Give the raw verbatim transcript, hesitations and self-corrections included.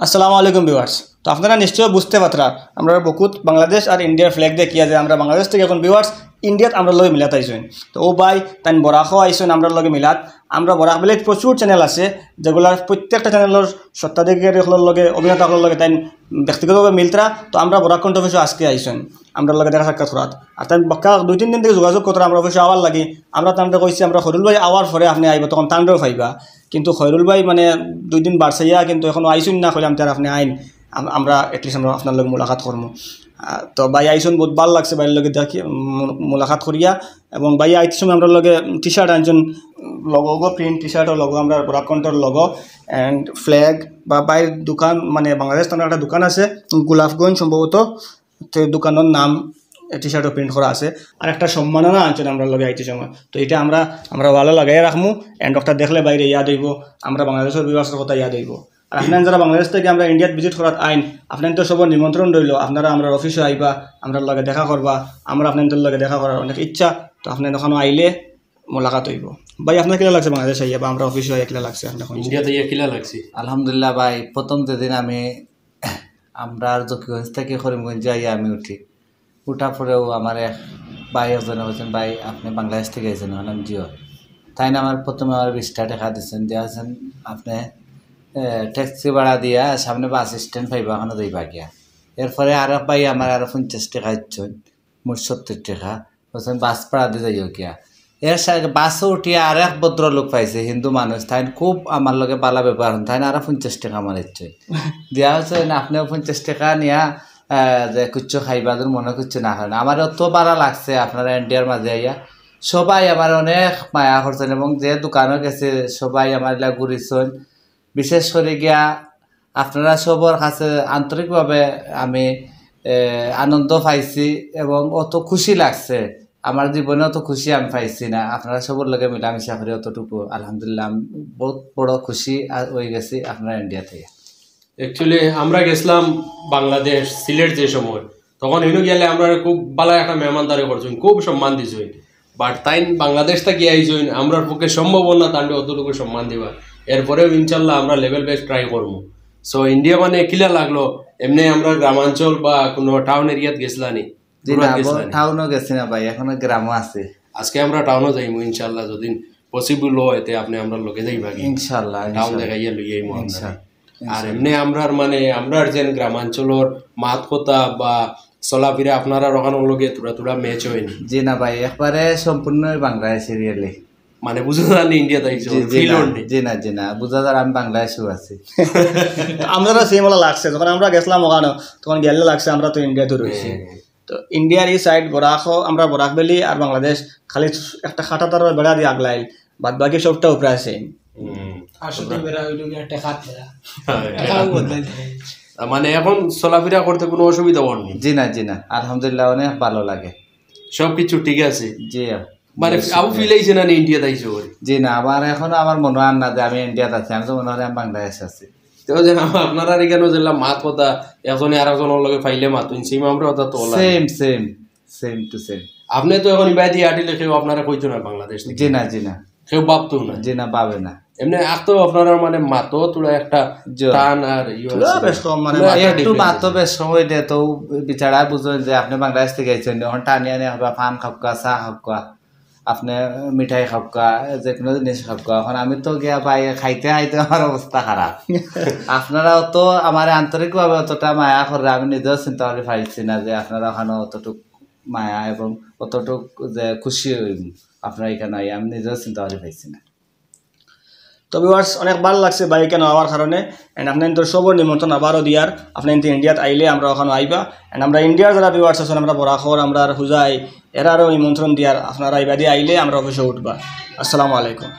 আসসালামু আলাইকুম ভিউয়ার্স। তো আপনারা নিশ্চয় বুঝতে পাররা, আমরা বহুত বাংলাদেশ আর ইন্ডিয়ার ফ্ল্যাগ দেখিয়া যে আমরা বাংলাদেশ থাকি এখন ভিউয়ার্স ইন্ডিয়াত আমরার লগে মিলাত আইছইন। তো অউ ভাই তাইন বরাকও আইছইন আমরার লগে মিলাত। আমরা বরাক ভ্যালিত প্রচুর চ্যানেল আছে, যেগুলার প্রত্যেকটা চ্যানেলর স্বত্বাধিকারী অকলর লগে, অভিনেতা অকলর লগে তাইন ব্যক্তিগতভাবে মিলতরা। তো আমরা বরাক কণ্ঠ অফিসও আজকে আইছইন, আমরার লগে দেখা সাক্ষাৎ করাত। আর তাইন বাক্কা দুই তিন দিন থাকি যোগাযোগ করতরা আমরার অফিসো আওয়ার লাগি। আমরা তানরে কইছি আমরা খয়রুল ভাই আওয়ার পরে আপনে আইবা, তখন তানরেও পাইবা। কিন্তু খয়রুল ভাই মানে দুই দিন বারছাইয়া কিন্তু এখনো আইছইন না, কইলাম তে আপনে আইন, আম-, আমরা at least আমরা আপনার লগে মুলাকাত করমু। আহ, তো ভাই আইছইন, বহুত ভালা লাগছে ভাইর লগে দেখি, মু-, মুলাকাত করিয়া। এবং ভাই আইতে সময় আমরার লগে টি শার্ট আনছইন, লোগো, প্রিন্ট টি শার্ট ও লোগো, আমরার বরাক কণ্ঠর লোগো and ফ্ল্যাগ। বা ভাইর দোকান মানে বাংলাদেশ থানার একটা দোকান আছে গোলাপগঞ্জ সম্ভবত, তো দোকানর নাম টি শার্টও প্রিন্ট করা আছে। আর একটা সম্মাননা আনছইন আমরার লগে আইতে সময়, তো ইটা আমরা, আমরা ওয়ালো লাগাইয়া রাখমু। And ওটা দেখলে ভাইরে ইয়াদ অইবো, আমরা বাংলাদেশর ভিউয়ার্সর কথা ইয়াদ অইবো। আর আপনারা যারা বাংলাদেশ থাকি আমরা ইন্ডিয়াত ভিজিট করাত আইন, আপনাইনতর সবর নিমন্ত্রণ রইলো, আপনারা আমরার অফিসো আইবা, আমরার লগে দেখা করবা, আমরা আপনাইনতর লগে দেখা করার অনেক ইচ্ছা। তো আপনাইন ওখানো আইলে মোলাকাত অইবো। ভাই, আপনার কিলা লাগছে বাংলাদেশ আইয়া বা আমরার অফিসো আইয়া কিলা লাগছে আপনার? ইন্ডিয়াত আইয়া কিলা লাগছে? আলহামদুলিল্লাহ ভাই, প্রথম যেদিন আমি, আমরার জকিগঞ্জ থাকি করিমগঞ্জ আইয়া আমি উঠি, উঠার পরেউ আমার এক ভাই একজনে কইছইন, "ভাই, আপনে বাংলাদেশ থাকি আইছইন?" আমি কইলাম, "জি অয়।" তাইন আমার প্রথমে আমার বিশটা টেকা দিছইন, দিয়া কইছইন, "আপনে, এ, ট্যাক্সি ভাড়া দিয়া সামনে বাস স্ট্যান্ড পাইবা, ওখানো যাইবা গিয়া।" এরপরে আরক ভাই আমার আরো পঞ্চাশ টেকা দিছইন, মোট সত্তর টেকা। কইছইন, "বাস ভাড়া দি যাইও গিয়া।" এর সাথে বাসো উঠিয়া আরেক ভদ্রলোক পাইছি, হিন্দু মানুষ, তাইন খুব আমার লগে ভালা ব্যবহার করইন, তাইন আরো পঞ্চাশ টেকা আমার দিছইন। দিয়া কইছইন, "আপনেও পঞ্চাশ টেকা নিয়া, আহ, যে কিচ্ছু খাইবা, তোর মনে কিচ্ছু না খাইন।" আমার অত ভালা লাগছে আপনারা ইন্ডিয়ার মাঝে আইয়া, সবাই আমার অনেক মায়া করছইন এবং যে দোকানো গেছি সবাই আমার ইলা ঘুরিছইন। বিশেষ করি গিয়া আপনারা সবর কাছে আন্তরিকভাবে আমি, এ, আনন্দ পাইছি এবং অত খুশি লাগছে। আমার জীবনে অত খুশি আমি পাইছি না। আপনারা সবর লগে মিলামিশা করি অতটুকু, আলহামদুলিল্লাহ, আমি বহুত বড় খুশি আ-, অইগেছি আপনারা ইন্ডিয়া থাকি। Actually, আমরা গেছিলাম বাংলাদেশ, সিলেট যে সময়, তখন হিনো গেলে আমরা খুব ভালা একটা মেহমানদারি করছইন, খুব সম্মান দিছইন। But তাইন বাংলাদেশ থাকি আইছইন, আমরার পক্ষে সম্ভব অর না তানরে অতটুকু সম্মান দিবা। এরপরেও ইনশাল্লাহ আমরা level best try করমু। So, ইন্ডিয়া মানে কিলা লাগলো? এমনে আমরা গ্রামাঞ্চল বা কোনো টাউন এরিয়াত গেছিলা নি? জি না, ঘুরাত গেছিলা নি? টাউনো গেছি না ভাই, এখনো গ্রামো আছি। আজকে আমরা টাউনো যাইমু ইনশাল্লাহ, যদি possible অয়, তে আপনে আমরার লগে যাইবা কি? ইনশাল্লাহ, টাউন ইনশাল্লাহ। দেখাইয়া লই আইমু আমরা। ইনশাল্লাহ। আর এমনে আমরার মানে, আমরার যেন গ্রামাঞ্চলর মাত কথা বা চলাফিরা আপনারার ওখানোর লগে থুড়া থুড়া match অয় নি? জি না ভাই, একবারে সম্পূর্ণই বাংলাদেশি really। মানে বুঝা যার নি ইন্ডিয়াত আইছো, জি, জি feel না, অর নি? জি না, জি না, বুঝা যার আমি বাংলাদেশো আছি। আমরারও same অলা লাগছে, যখন আমরা গেছিলাম ওখানো, তখন গেলে লাগছে আমরা তো ইন্ডিয়াত রইছি। হ্যাঁ। তো ইন্ডিয়ার ই side বরাক, আমরা বরাক ভ্যালি আর বাংলাদেশ খালি একটা কাঁটা তারর বেড়া দি আগলাইল, বাদ বাকি সবটা উপরে আছে। হুম। আর শুধু বেড়া অইলো গিয়া টেকার বেড়া। হ্যাঁ, টেকাও বদলাই থাকে। তার মানে এখন চলাফিরা করতে কোনো অসুবিধা অর নি? জি না, জি না, আলহামদুলিল্লাহ, অনেক ভালো লাগে। সবকিছু ঠিক আছে? জি, মানে, জি, আবু শুক্রিয়া। Feel অইছে না নি ইন্ডিয়াত আইছো করে? জি না, আমার এখনো আমার মনো অর না যে আমি ইন্ডিয়াত আছি, আমি তো মনো অর আমি বাংলাদেশ আছি। তো যে আপনারার ইখানো যেলা মাত কথা, একজনে আরকজনর লগে পাইলে মাতইন, same আমরার কথা তো অলা। Same, same, same to same। আপনে তো এখন ইবাদি আটিলে কেউ আপনারে কইতো না বাংলাদেশ থাকি। জি না, জি না। কেউ ভাবতো না। জি না, ভাবে না। এমনে আখতো আপনারার মানে মাতো থুড়া একটা জি। টান আর ইয়ে থুড়া আছে। বেশ কম মানে না, মাতো একটু difference মাতো আছে। বেশ কম অইলে তো বিচারা বুঝইন যে আপনে বাংলাদেশ থাকি আইছইন, এখন টানি আনি খাবা, পান খাউক্কা, চা খাউক্কা, আপনে মিঠাই খাউক্কা, যে কোনো জিনিস খাউক্কা। এখন আমি তো গিয়া ভাই খাইতে খাইতে আমার অবস্থা খারাপ। আপনারা অত আমারে আন্তরিকভাবে অতটা মায়া কররা, আমি নিজেও চিন্তা করি পাইছি না যে আপনারা ওখানো অতটুক মায়া এবং অতটুক যে খুশি অইমু আপনারা ইখানো আইয়া, আমি নিজেও চিন্তা করি পাইছি না। তো viewers, অনেক ভালা লাগছে ভাই ইখানো আওয়ার কারণে। And আপনাইনতর সবর নিমন্ত্রণ আবারও দিয়ার, আপনাইনতে ইন্ডিয়াত আইলে আমরা ওখানো আইবা। And আমরা ইন্ডিয়ার যারা viewers আছইন, আমরা বরাকর, আমরার হুজাই, এরারও নিমন্ত্রণ দিয়ার, আপনারা ইবাদি আইলে আমরার অফিসো উঠবা। আসসালামু আলাইকুম।